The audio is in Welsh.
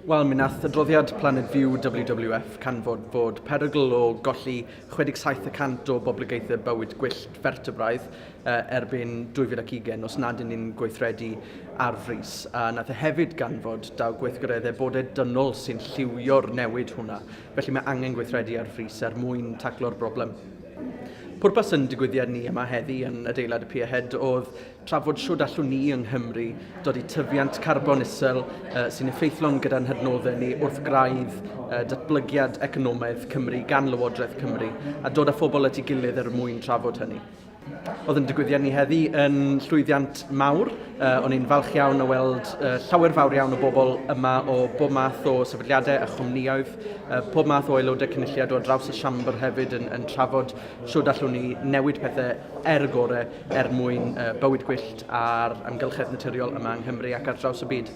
Wel, mi nath adroddiad Planet View WWF canfod fod perygl o golli 67 y cant o boblogaethau bywyd gwyllt fertebraidd erbyn 2020 os nad ydyn ni'n gweithredu ar frys. A nath e hefyd ganfod daw gweithgareddau bodau dynol sy'n lliwio'r newid hwnna. Felly mae angen gweithredu ar frys er mwyn taclo'r broblem. Pwrpas yn digwyddiad ni yma heddi yn adeilad y Pierhead oedd trafod shwd allwn ni yng Nghymru dodi tyfiant carbon isel sy'n effeithlon gyda'n hadnoddau ni wrth graidd datblygiad economaidd Cymru gan Lywodraeth Cymru a dod â phobl at ei gilydd er mwyn trafod hynny. Oedd yn digwyddiad ni heddi yn llwyddiant mawr. O'n i'n falch iawn o weld llawer fawr iawn o bobl yma o bob math o sefydliadau a chwmnïoedd, pob math o aelodau cynulliad o draws y siambr hefyd yn, yn trafod shwd allwn ni newid pethau er y gorau er mwyn bywyd gwyllt a'r amgylchedd naturiol yma yng Nghymru ac ar draws y byd.